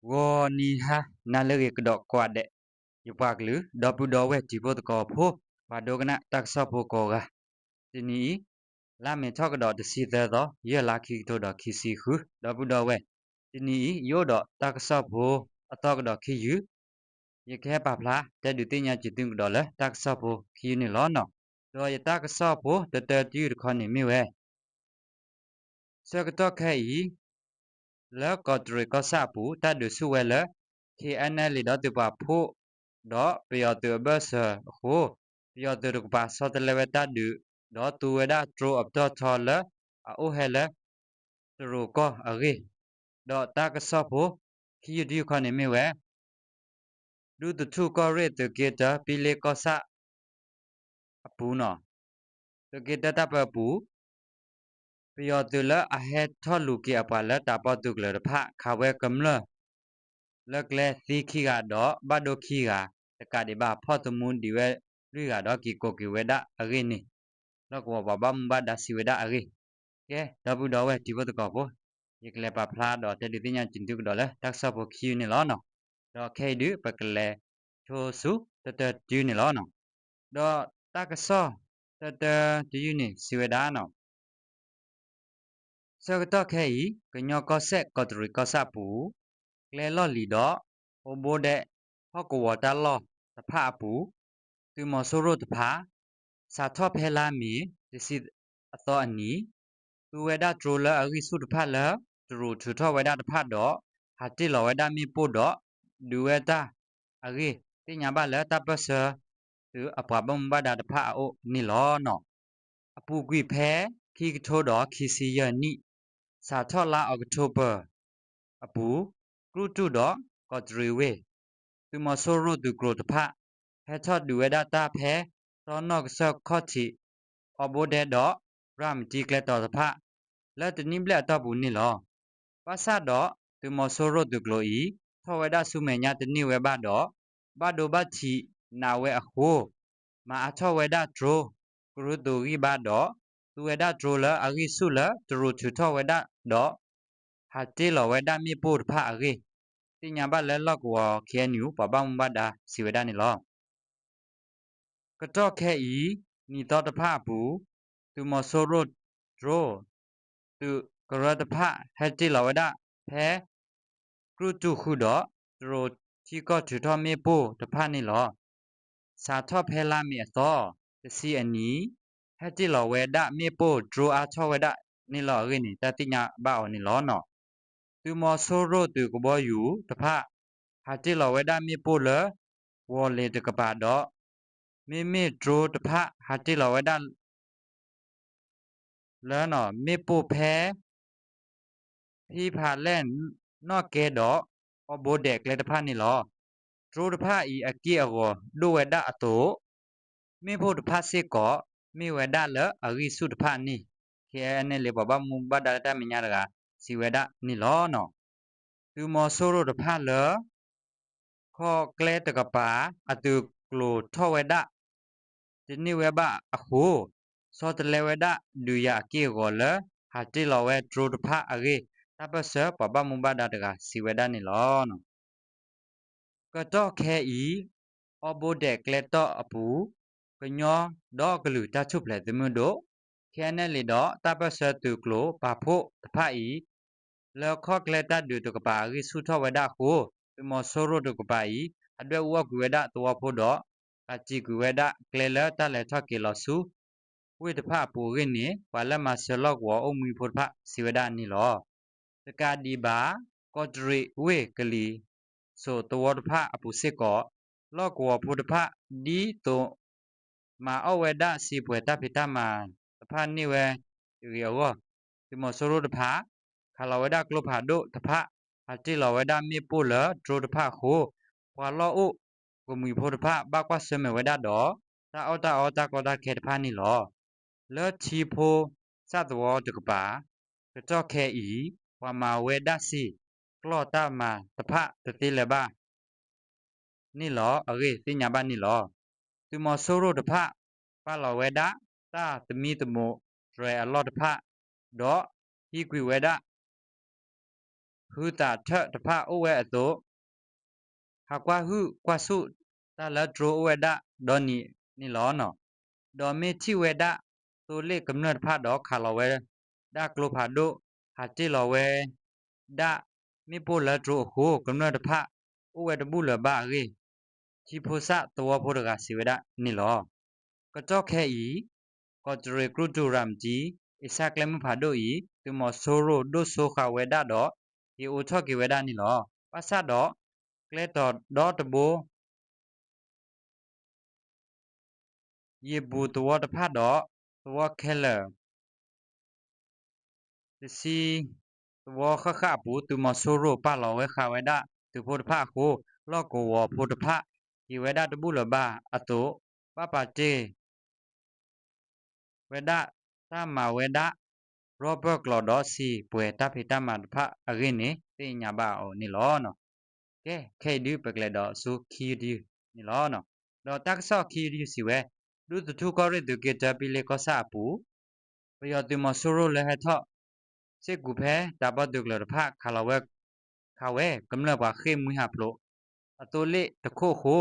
ဂီၤနံၤဟါနၤလၢအဂ့ၤကဒီးကိးဂၤဒဲး, ယပှၤကလုာ် ဒီပုၢ်ဒီဝဲၢ်တံၤဖိသကိးဖိ, ပှၤဒိကနၣ်တၢ်ကစီၣ်ဖိကိးဂၤ, တနံၤအံၤ လါမ့ၤထီၣ်ကဒီးတဆံသၢသီ, ယဲၢ်လါခံကထိဒီးခံဆံဃု, ဒီပုၢ်ဒီဝဲၢ်, တနံၤအံၤ ယအိၣ်ဒီးတၢ်ကစီၣ်ဖိအသီကဒီးခံယုၢ်, ယကဟဲပာ်ဖျါတဲဒုးသ့ၣ်ညါစၢၤသုကဒီးလၢတၢ်ကစီၣ်ဖိခံယုၢ်န့ၣ်လီၤ. ဒီးယတၢ်ကစီၣ်ဖိတတၢတယုၢ်တခီန့ၣ်မ့ၢ်ဝဲ ဆၢကတီၢ်ခဲအံၤ လၢကီးတရံးကီၢ်ဆၣ်အပူၤ တၢ်ဒုးဆူၣ်ဝဲလၢ ခ့ၣ်အဲၣ်နဲၣ်လံဒီးသုးပာ်ဖှိၣ် ဒီးပယီၤသုးအဘၢၣ်စၢၤအဃိ, ပယီၤသုးတကပၤဆီတလဲဝဲတၢ်ဒုး, ဒီးသူဝဲဒၣ်တြိအပတီၢ်ထီလၢ အအိၣ်ဟဲလၢ တရူးကီၢ်အဂ့ၢ်, ဒီးတၢ်ကစီၣ်ဖိ ခံယုၢ်တယုၢ်ခီန့ၣ်မ့ၢ်ဝဲ ဒူသထူၣ်ကီၢ်ရ့ၣ်သုးက့တၢ ပံလ့ကီၢ်ဆၣ် အပူၤန့ၣ်, သုးက့တၢတၢ်ပၢအပူၤ, ပယီၤသုးလၢအဟဲထီၣ်လူၤက့ၤအပှၤလၢတၢ်ပီၣ်သုးကလၢၤတဖၣ် ခးဝဲကမျၢၢ်လၢကျဲသံခံဂၤဒီးဘၣ်ဒိခံဂၤ, တကးဒံးဘၣ်ဖီၣ်သမူဒံးဝဲလွံၢ်ဂၤဒီးက့ၤကိးက့ၤဝဲဒၣ်အဂ့ၢ်န့ၣ်, လီၢ်ကဝီၤပှၤဘၣ်မူဘၣ်ဒါစံးဝဲဒၣ်အဂ့ၢ်, ကဲ ဒီပုၢ်ဒီဝဲၢ်တံၤဖိသကိးဖိ, ယကလဲၤပာ်ဖျါဒီးတဲဒုးသ့ၣ်ညါစၢၤသုကဒီးလၢတၢ်ကစီၣ်ဖိခံယုၢ်န့ၣ်လီၤ. ဒီးခဲအံၤဒုး ပကလဲၤဆိဆူတတၢတယုၢ်န့ၣ်လီၤ. ဒီးတၢ်ကစီၣ်တတၢတယုၢ်န့ၣ် စံးဝဲဒၣ်န့ၣ်, ဆၢကတီၢ်ခဲအံၤ ကညီကီၢ်စဲၣ်ကီးတရံးကီၢ်ဆၣ်ပူၤ ကျဲလီၢ်လံၤဒီး အိၣ်ဘိဒဲး ဟီၣ်ကဝီၤတၢ်လီၢ်တဖၣ်အပူၤ, သုးမီၤစိရိၣ်တဖၣ် စးထီၣ်ဖဲလါမ့ၤ တဆံအသီအနံၤ, သူဝဲဒၣ်တြိလၢအဂံၢ်ဆူၣ်တဖၣ်လၢ တရူးထုးထီၣ်ဝဲဒၣ်တဖၣ်ဒီး ဟးတ့ၢ်လီၤဝဲဒၣ်မ့ၣ်ပိၢ်ဒီး ဒုးဝဲတၢ်အဂ့ၢ် သ့ၣ်ညါဘၣ်လၢတၢ်ပၢၢ်ဆၢသုးအပှၤဘၣ်မူဘၣ်ဒါတဖၣ်အအိၣ်န့ၣ်လီၤ. အပူၤကွံာ်ဖဲ ခံကထိဒီးခံဆံယဲၢ်နံၣ်, စးထီၣ်လါအီးကထိဘၢၣ်အပူၤ, ကြုၢ်တူၢ်ဒီးကီးတရံးဝ့ၢ် သုးမီၤစိရိၣ်သုးကျိၤတဖၣ် ဟဲထီၣ်ဒုးဝဲဒၣ်တၢ်ဖဲ တီနီၣ်ကစၢၢ်ခီၣ်ထံး အိၣ်ဘိဒဲးဒီး ရၤမတံကျဲတီၤတဖၣ် လၢတနံၣ်ဘျဲၣ်အတီၢ်ပူၤန့ၣ်လီၤ. ဘၣ်ဆၣ်ဒီး သုးမီၤစိရိၣ်သုးကျိၤအံၤ ထီၣ်ဝဲဒၣ်ဆူမဲာ်ညါတန့ၢ်ဝဲဘၣ်ဒီး ဘၣ်ဒိဘၣ်ထံးနာ်ဝဲအဃိ မၤအါထီၣ်ဝဲဒၣ်တြိ ကရူၢ်သူးဂံၢ်ဘါဒီး သူဝဲဒၣ်တြိလၢအဂံၢ်ဆူၣ်လၢတရူးထုးထီၣ်ဝဲဒၣ်ဒီး ဟးတ့ၢ်လီၤဝဲဒၣ်မ့ၣ်ပိၢ်တဖၣ်အဂ့ၢ် သ့ၣ်ညါဘၣ်လၢလီၢ်ကဝီၤ ခ့ၣ်အဲၣ်ယူၣ် ပှၤဘၣ်မူဘၣ်ဒါစံးဝဲဒၣ်န့ၣ်လီၤ. ကတီၢ်ခဲအံၤ နံၤသီတဖၣ်အပူၤ သုးမီၤစိရိၣ်တြိ သုးကရၢတဖၣ် ဟဲတ့ၢ်လီၤဝဲဒၣ်ဖဲ ကြုၢ်တူၢ်ဃုာ်ဒီး တရူးထံကီၢ်ထုးထီၣ်မ့ၣ်ပိၢ်တဖၣ်န့ၣ်လီၤ. စးထီၣ်ဖဲလါမ့ၤအသီ တဆံအနံၤ ဟဲတ့ၢ်လီၤဝဲဒၣ်မ့ၣ်ပိၢ်တြိအါထီၣ်ဝဲဒၣ်န့ၣ်လီၤအဂ့ၢ်န့ၣ် တၢ်သ့ၣ်ညါဘၣ်အီၤန့ၣ်လီၤ. သုးမီၤစိရိၣ်သုးကဘီယူၤတဖၣ် ဟးတ့ၢ်လီၤဝဲဒၣ်မ့ၣ်ပိၢ်လၢ ဝီၤလ့ၤတကပၤဒီး မ့မ့ၢ်တြိတဖၣ်ဟးတ့ၢ်လီၤဝဲဒၣ် လၢမ့ၣ်ပိၢ်ဖဲ ဖံဖးလဲၣ်နီၣ်ကဲဒီး အိၣ်ဘိဒဲးကျဲတဖၣ်န့ၣ်လီၤ. တြိတဖၣ်အံၤအက့ၢ်အဂီၤဒိၣ်ဝဲဒၣ်အသိး မ့ၣ်ပိၢ်တဖၣ်စ့ၢ်ကီး မ့ၢ်ဝဲဒၣ်လၢအဂံၢ်ဆူၣ်တဖၣ်န့ၣ် ခ့ၣ်အဲၣ်ယူၣ် ပှၤဘၣ်မူဘၣ်ဒါလၢတၢ်မဲာ်ညါတဂၤ စံးဝဲဒၣ်န့ၣ်လီၤ. သုးမီၤစိရိၣ်တဖၣ်လၢ ခီၣ်ကျဲတကပၤ အသုးကျိၤထီၣ်ဝဲဒၣ် တန့ၢ်ဝဲဘၣ်အဃိ ဆီတလဲဝဲဒၣ်ဒုးယၤအက့ၢ်အဂီၤလၢ ဟးတ့ၢ်လီၤဝဲတြိတဖၣ်အဂ့ၢ် တၢ်ပၢၢ်ဆၢပှၤဘၣ်မူဘၣ်ဒါတဂၤ စံးဝဲဒၣ်န့ၣ်လီၤ. ကတီၢ်ခဲအံၤ အိၣ်ဘိဒဲးကျဲတီၢ်အပူၤ ကညီဒီကလုာ်တၢ်ထူၣ်ဖျဲးသုးမုၢ်ဒိၣ် ခ့ၣ်အဲၣ်ယူၣ် ဒီးတၢ်ပၢၢ်ဆၢသုးကျိၤပာ်ဖှိၣ်တဖၣ်အံၤ လၢခီၣ်ကျဲတၢ်ဒုးတကပၤအဂံၢ်ဆူၣ်ထီၣ်ဝဲဒၣ်အဃိ သုးမီၤစိရိၣ်တကပၤအံၤ အဒွဲၣ်အူအီၣ်ကွံာ်ဝဲဒၣ်သဝီဖိဒီး ကးတံာ်ကွံာ်ဝဲဒၣ်ကျဲလၢတၢ်လဲၤထီၣ်က့ၤလီၤဆူ ဝ့ၢ်တဖၣ်အပူၤအဂ့ၢ်န့ၣ် ပှၤလၢမၤစၢၤလီၢ်ကဝီၤအိၣ်မှံဖိတဖၣ် စံးဝဲဒၣ်န့ၣ်လီၤ. တကးဒံးဘၣ် ကီးတရံးဝ့ၢ်ကလံၤစိးသဝီတဖၣ်အပူၤစ့ၢ်ကီး လီၢ်ကဝီၤဖိတဖၣ် ဒ်သိး မၤအီၣ်ဝဲဒၣ်စံာ်ပှဲၤတၢ်ဖံးတၢ်မၤတဖၣ်န့ၢ်ဝဲတဂ့ၤအဂီၢ် သုးမီၤစိရိၣ်တဖၣ် ခးလီၤဝဲဒၣ်ကျိဖးဒိၣ်တဖၣ် ဟးတ့ၢ်လီၤဝဲဒၣ်မ့ၣ်ပိၢ်လၢတြိတဖၣ်အဃိ ပှၤလီၢ်အိၣ်ကမှံၤဖိတဖၣ် ဘၣ်ကွၢ်ဆၢၣ်မဲာ်ဝဲဒၣ်ဒီး တၢ်အီၣ်တၢ်အီတၢ်ကီတၢ်ခဲတဖၣ်န့ၣ်လီၤ. လၢထံဖိစၣ်သဝီတကပၤ ကတီၢ်ခဲအံၤ ပှၤမၤဝဲဒၣ်စံာ်ကျီၢ်တၢ်မၤတဖၣ်တသ့လၢၤဘၣ် န့ၣ်လီၤအဂ့ၢ်သ့ၣ်ညါဘၣ်န့ၣ်လီၤ. သုးမီၤစိရိၣ်တဖၣ် ပာ်လီၤဝဲဒၣ်တၢ်သမံသမိးတြဲၤအလီၢ်တဖၣ် ဒီးဟံးကွံာ်ဝဲဒၣ် ဖုသးထၢၣ်တဖၣ်အိၣ်ဝဲအသိး ဟးကွၢ်ဟုၣ်ကွၢ်ဆူၣ်တၢ်လၢတြိအိၣ်ဝဲဒၣ်ဒီနံၤန့ၣ်လီၤ. ဒီးမ့ၢ်ထံၣ်ဝဲဒၣ် သိလ့ၣ်ကမျၢၢ်တဖၣ်ဒီးခးလီၤဝဲဒၣ်ကျိဖးဒိၣ် ဟးတ့ၢ်လီၤဝဲဒၣ် မ့ၣ်ပိၢ်လၢတြိအဃိ ကမျၢၢ်တဖၣ်အိၣ်ဝဲတဘူၣ်လၢၤဘၣ်အဂ့ၢ် ထံဖိစၢ်သဝီဖိတဂၤစံးဝဲဒၣ်န့ၣ်လီၤ. ကတီၢ်ခဲအံၤ ကီးတရံးကြူၢ်တူၢ်ရၤမတံ အ့စၢ်ကျဲမုၢ်ဖးဒိၣ်အံၤ သုးမီၤစိရိၤဒိၣ်စိဃာ်ဝဲဒၣ်ဒီး ဟ့ၣ်အိးထီၣ်က့ၤဝဲဒၣ်န့ၣ်လီၤ. ဘၣ်ဆၣ်ဒီး ကျဲတီၤဒီတဘိ ယံာ်ပူၤသဝီတဖၣ်ဒီး သဝီခဲလၢာ် တဆံ သဝီဃၣ်ဃၣ်အပူၤ သုးမီၤစိရိၤပာ်လီၤဝဲဃာ်ဝဲဒၣ်သုးဖိတဖၣ်အဃိ လီၢ်ကဝီၤဖိတဖၣ် ဟ့ၣ်ဝဲဒၣ်တဘူၣ်လၢၤဘၣ်အသိး ဘၣ်ပာ်တ့ၢ် ဝဲဒၣ်တၢ်မၤဝဲဒၣ် ရီပၢၢ်ကျိၤဒီးစံာ်ပှဲၤတၢ်ဖံးတၢ်မၤတဖၣ်အဂ့ၢ်န့ၣ် သ့ၣ်ညါဘၣ်အီၤန့ၣ်လီၤ. ကဲ ခဲအံၤဒုးပကလဲၤဒီးဆူခံယုၢ်တယုၢ်န့ၣ်လီၤ. ဒီးတၢ်ကစီၣ်ခံယုၢ်တယုၢ်စံးဝဲ ဒူသထူၣ်ကီၢ်ရ့ၣ်သုးက့တၢပံလ့ကီၢ်ဆၣ်အပူၤ ပယီၤသုးမီၤစိရိၤလၢဟဲထီၣ် စ့ၢ်ကီးဖဲတၢ်ပီၣ်သုးကလၢၤတဖၣ်ခးလီၤဝဲ ခးဝဲကမျၢၢ်ပှၤဃ့ၢ်မှံဟးဖျိး အသိလ့ၣ်တခိၣ်အဃိ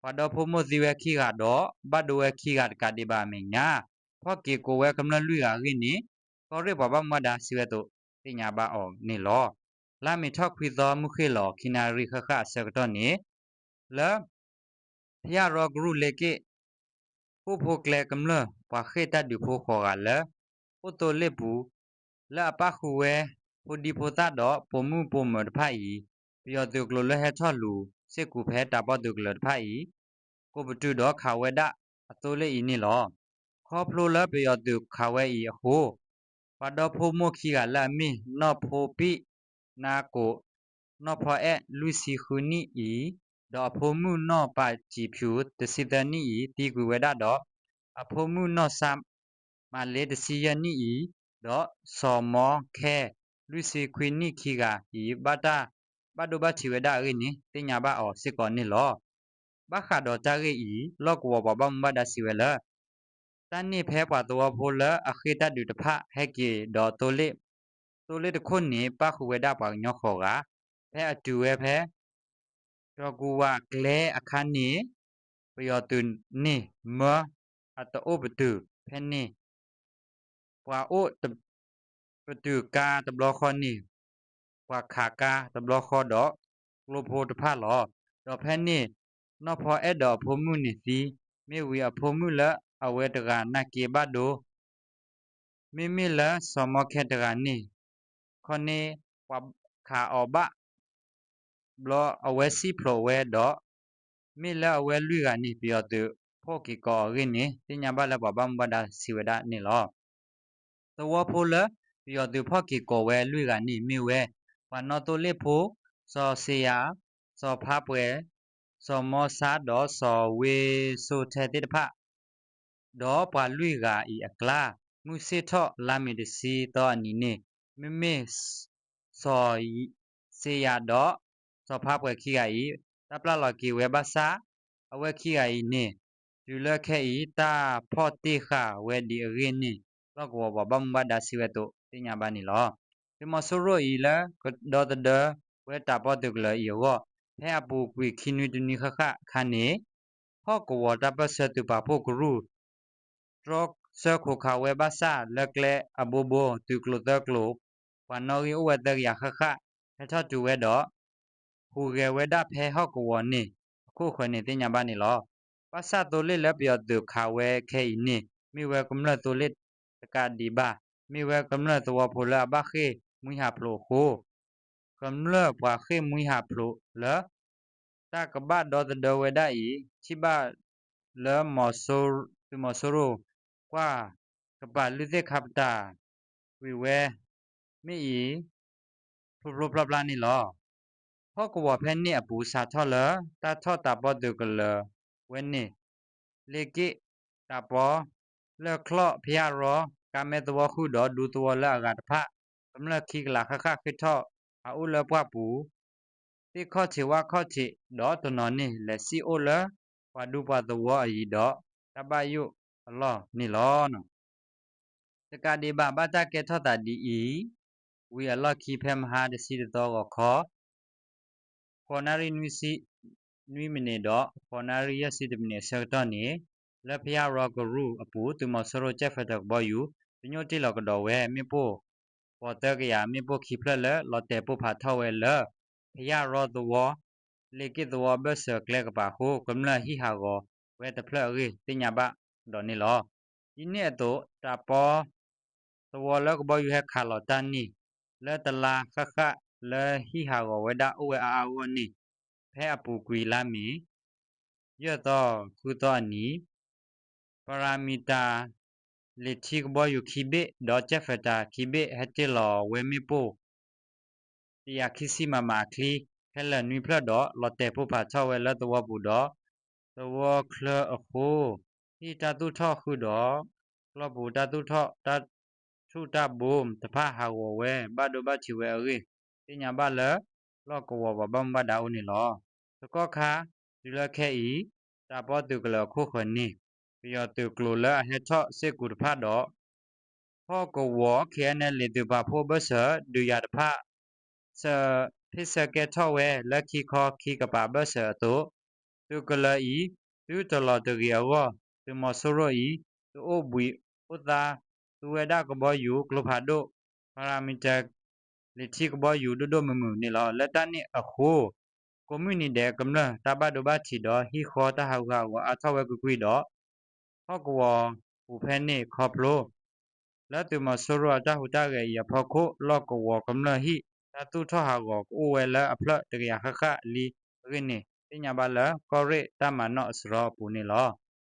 ပှၤဒီဖိမိၢ်သံဝဲခံဂၤဒီး ဘၣ်ဒိဝဲခံဂၤတကးဒံးဘၣ်အမဲာ်ညါ ဖီၣ်က့ၤကိးဝဲကမျၢၢ်လွံၢ်ဂၤအဂ့ၢ်န့ၣ် ကီၢ်ရ့ၣ်ပှၤဘၣ်မူဘၣ်ဒါစံးဝဲအသိး သ့ၣ်ညါဘၣ်အီၤန့ၣ်လီၤ. လါမ့ၤထီၣ်ခွံသီမုၢ်ဃ့ၢ်လီၤ ခံနၣ်ရံၣ်ဃၣ်ဃၣ်အဆၢကတီၢ်န့ၣ် လၢ ဖယၣ်ရီကရူၢ်လ့က့ၣ် ဃိၣ်ဖိကျဲကမျၢၢ်ပှၤဃ့ၢ်တၢ်ဒုးဖိဃိးဂၤလၢ အိၣ်သိလ့ၣ်ပူၤ လၢအပၣ်ဃုာ်ဝဲ ဖိဒံဖိသၣ်ဒီးပိာ်မုၣ်ပိာ်မၢၤတဖၣ်အံၤ ပယီၤသုးကျိၤလၢဟဲထီၣ်လူၤစ့ၢ်ကီးဖဲတၢ်ပီၣ်သုးကလၢၤတဖၣ်အံၤ ကိးပတုာ်ဒီးခးဝဲဒၣ်အသိလ့ၣ်အံၤန့ၣ်လီၤ. ခီဖျိလၢပယီၤသုးခးဝဲအံၤအဃိ ပှၤဒီဖိမိၢ်ခံဂၤလၢအမ့ၢ် နီၢ်ဖိပံၣ် နါကိး နီၢ်ဖီအဲၣ် လွံၢ်ဆံဃုနံၣ်အံၤ ဒီးအဖိမုၣ်နီၢ်ပာ်စံးဖၠူ တဆံသၢနံၣ်အံၤ သံကွံာ်ဝဲဒၣ်ဒီး အဖိမုၣ်နီၢ်စါ မၤလ့ တဆံယဲၢ်နံၣ်အံၤ ဒီးစီၤမီခဲ လွံၢ်ဆံခွံနံၣ်ခံဂၤအံၤ ဘၣ်တၢ်ဘၣ်ဒိဘၣ်ထံးဝဲဒၣ်အဂ့ၢ်န့ၣ် သ့ၣ်ညါဘၣ်အီၤစ့ၢ်ကီးန့ၣ်လီၤ. ဘၣ်ဃးဒီးတၢ်ဂ့ၢ်အံၤ လီၢ်ကဝီၤပှၤဘၣ်မူဘၣ်ဒါစံးဝဲလၢ တၢ်န့ၢ်ဖဲပှၤသဝီဖိလၢအဃ့ၢ်တၢ်ဒုးတဖၣ်ဟဲက့ၤဒီးသိလ့ၣ်, သိလ့ၣ်တခိၣ်န့ၣ် ပၣ်ဃုာ်ဝဲဒၣ်ပှၤကညီဃိးဂၤ, ဖဲအတုၤဝဲဖဲ တီၤကူဝၤကျဲအခါန့ၣ် ပယီၤသုးန့ၣ်မၢအတအိၣ်ပတုာ်ဖဲန့ၣ် ပှၤအိၣ်ပတုာ်ကါတဘျီဃီန့ၣ် ပှၤခးကါတဘျီဃီဒီးကျိဖိတဖၣ်လီၤ. ဒီးဖဲန့ၣ် နီၢ်ဖီအဲၣ်ဒီးအဖိမုၣ်န့ၣ်သံ, မ့ၢ်ဝံၤအဖိမုၣ်လၢအဝဲတဂၤနာ်က့ဘၣ်ဒိ မ့မ့ၢ်လၢစီၤမီခဲတဂၤန့ၣ် ခီန့ၣ် ပှၤခးအီၤဘၣ် ဘျီအဝဲစံၣ်ဖျိးဝဲဒီး မ့ၢ်လၢအဝဲလွံၢ်ဂၤန့ၣ် ပယီၤသုးဖီၣ်က့ၤကိးအီၤအဂ့ၢ်န့ၣ် သ့ၣ်ညါဘၣ်လၢပှၤဘၣ်မူဘၣ်ဒါစံးဝဲဒၣ်န့ၣ်လီၤ. သဝီဖိလၢပယီၤသုးဖီၣ်က့ၤကိးဝဲလွံၢ်ဂၤန့ၣ်မ့ၢ်ဝဲ ပှၤနီၣ်သိလ့ၣ်ဖိ စီၤစ့ယၤ, စီၤဖါပှဲၤ, စီၤမီဆါဒီးစီၤဝ့စိထဲသ့ၣ်တဖၣ် ဒီးပှၤလွံၢ်ဂၤအံၤအကျါ, မုၢ်ဆ့ၣ်ထီၣ်လါမ့ၤတဆံသီအနံၤန့ၣ် မ့မ့ၢ် စီၤစ့ယၤဒီးစီၤဖါပှဲၤခံဂၤအံၤ တၢ်ပျၢ်လီၤက့ၤဝဲဘၣ်ဆၣ် အဝဲခံဂၤအံၤန့ၣ် တုၤလၢခဲအံၤ တၢ်ဖီၣ်တ့ၢ်ဃာ်ဝဲဒံးအဂ့ၢ်န့ၣ် လီၢ်ကဝီၤပှၤဘၣ်မူဘၣ်ဒါစံးဝဲအသိး သ့ၣ်ညါဘၣ်န့ၣ်လီၤ. သုးမီၤစိရိၤအံၤလၢကဒီသဒၢဝဲတၢ်ပီၣ်သုးကလၢၤအံၤအဂီၢ် ဖဲအပူၤကွံာ်ခံနွံတနွံဃၣ်ဃၣ်အခါန့ၣ် ဟီၣ်ကဝီၤတၢ်ပၢၢ်ဆၢသုးပာ်ဖှိၣ်ကရူၢ် တြီဆၢခိးခးဝဲဘၣ်ဆၣ် လၢကျဲအဘိဘိ သုးကျိၤသၢကျိၤ ပှၤနီၣ်ဂံၢ်အိၣ်ဝဲသၢကယၤဃၣ်ဃၣ် ဟဲထီၣ်တုၤဝဲဒီး ဟူးဂဲၤဝဲဒၣ်ဖဲဟီၣ်ကဝီၤန့ၣ် အခိၣ်ဃၢၤန့ၣ်သ့ၣ်ညါဘၣ်န့ၣ်လီၤ. ဘၣ်ဆၣ်သိလ့ၣ်လၢပယီၤသုးခးဝဲခဲအံၤန့ၣ် မ့ၢ်ဝဲကမျၢၢ်သိလ့ၣ်တကးဒံးဘၣ် မ့ၢ်ဝဲကမျၢၢ်သဝီဖိလၢအဘၣ်ဃ့ၢ်မှံဟးဖျိးအဃိ ကမျၢၢ်ပှၤဃ့ၢ်မှံဟးဖျိးလၢ တၢ်ကဘၣ်ဒီသဒၢဝဲဒၣ်အံၤ ထံၣ်ဘၣ်လၢ သုးမီၤစိရိၤ ကွၢ်ကပၤလုၢ်သ့ၣ်ခါပတာ် ကွံာ်ဝဲ မ့ၢ်အံၤ ဖျိဖျိဖျါဖျါန့ၣ်လီၤ. ဟီၣ်ကဝီၤဖဲန့ၣ်အပူၤ စးထီၣ်လၢတၢ်ထီၣ်တၢ်ပီၣ်သုးကလၢၤဝဲန့ၣ် လ့က့ၣ်တၢ်ပီ လၢၢ်ချီၣ်ဖယၣ်ရီ ကါမဲသဝီဃုာ်ဒီးဒူသဝီလၢအဂၤတဖၣ် ကမျၢၢ်ခံကလးဃၣ်ဃၣ်ဃ့ၢ်ထီၣ်ဟးအိၣ်လၢပှၢ်ပူၤ သ့ၣ်ခီၣ်ထံးဝၣ်ခီၣ်ထံး ဒီးတနီၤန့ၣ် လဲၤစံၣ်အိၣ်လၢပှၤဒူပှၤသဝီအယံၤဒီး တၢ်ဘၣ်ယိၣ်အလီၢ်န့ၣ်လီၤ. တကးဒံးဘၣ် ဘၣ်တၢ်ကဲထီၣ်သးဒ်အံၤ, ဝံၤအလီၢ်ခံဖဲမဟါတဆံတသီဂီၤခီ ဃိးနၣ်ရံၣ်နွံဆံ နွံမံးနံးဒီး ဃိးနၣ်ရံၣ်ယဲၢ်ဆံတမံးနံးအဆၢကတီၢ်န့ၣ် လၢဖယၣ်ရီကရူၢ်အပူၤ သုးမီၤစိရိၤ Jet Fighter ကဘီယူၤ ပညိၣ်တ့ၢ်လီၤကဒီးဝဲ မ့ၣ်ပိၢ် ဃိးသၢကယၤ မ့ၣ်ပိၢ်ခံဖျၢၣ်လၢ လီၤတဲာ်ပိၢ်ဖးထီၣ်ဝဲလၢ ဖယၣ်ရီသဝီ လ့ၣ်က့ၣ်သဝီဘၢၣ်စၢၤကျဲကပၤအဃိ ကမျၢၢ်ဟံၣ်ဟးဂီၤဝဲတဖျၢၣ်အဂ့ၢ် သ့ၣ်ညါဘၣ်ကဒီးန့ၣ်လီၤ. ဒ်န့ၣ်အသိး တၢ်ပီ သဝီလၢကဘီယူၤဟဲခးလီၤတၢ်န့ၣ် လၢတလါဃၣ်ဃၣ်လၢဟံၣ်ဟးဂီၤဝဲဒၣ်အိၣ်ဝဲအါအါဂီၢ်ဂီၢ်န့ၣ် ဖဲအပူၤကွံာ်လါမ့ၤ ယဲၢ်သီ ဃုသီအနံၤ ပရၤမံၤတၢ် လ့ၣ်ထံကဘီယူၤခံဘ့ၣ် ဒီး Jet Fighter ခံဘ့ၣ် ဟဲတ့ၢ်လီၤဝဲမ့ၣ်ပိၢ် တကယၤခံဆံ မမ အချံ ခဲလၢာ်နွံဖျၢၣ်ဒီး လီၤတဲာ်ပိၢ်ဖးထီၣ်ဝဲလၢသဝီပူၤဒီး သဝီချၢအဃိ ဟံၣ်တၢ်သူၣ်ထီၣ်ဃုာ်ဒီး ကျီၢ်ပူၤတၢ်သူၣ်ထီၣ် တၢ်ဆူၣ်တၢ်ဘိတဖၣ်ဟးဂီၤဝဲ ဘၣ်ဒိဘၣ်ထံးဝဲအဂ့ၢ် သ့ၣ်ညါဘၣ်လၢ လီၢ်ကဝီၤပှၤဘၣ်မူဘၣ်ဒါအအိၣ်န့ၣ်လီၤ. တကီၢ်ခါ တုၤလၢခဲအံၤ တၢ်ပီသုးကလၢၤအခိၣ်ဃၢၤန့ၣ် ပယီၤသုးကျိၤလၢအဟဲထီၣ်စ့ၢ်ကီးတဖၣ်ဒီး ဟီၣ်ကဝီၤ KNLA သုးပာ်ဖှိၣ်ဘၢၣ်စၢၤ ဒုးယၤတဖၣ် ဆၢဖ့ၣ်ဆၢကဲထီၣ်ဝဲလၢခံခီခံကပၤဘၢၣ်စၢၤအသိး သုးကလၢၤအံၤ သုတလီၤတဂ့ၤအဂီၢ် သုးမီၤစိရိၤအံၤ သုအိၣ်ဘှံးအိၣ်သါ သူဝဲဒၣ်ကဘီယူၤကျိဖးဒိၣ် ပရၤမံၤတၢ် လ့ၣ်ထံကဘီယူၤဒိၣ်ဒိၣ်မုၢ်မုၢ်န့ၣ်လီၤ. လၢတၢ်န့ၣ်အဃိ ကိးမုၢ်နံၤဒဲးကမျၢၢ်တၢ်ဘၣ်ဒိဘၣ်ထံးဒီးဟံၣ်ဃီတၢ်ဟးဂူာ်ဟးဂီၤအါထီၣ်ဝဲကွ့ၢ်ကွ့ၢ်ဒီး ဟီၣ်ကဝီၤပူၤဖဲန့ၣ်ခီဖျိ လၢသုးမီၤစိရိၤအတၢ်ဟူးတၢ်ဂဲၤအံၤအဖီခိၣ် လီၢ်ကဝီၤကမျၢၢ်ဟံၣ်တၢ်သူၣ်ထီၣ်ဟးဂီၤကအိၣ်ဝဲလၢအဖျၢၣ်တကယၤဃၣ်ဃၣ်လံအဂ့ၢ်န့ၣ် သ့ၣ်ညါဘၣ်လၢကီၢ်ရ့ၣ်တၢ်မၤနီၣ်အစရီအပူၤန့ၣ်လီၤ.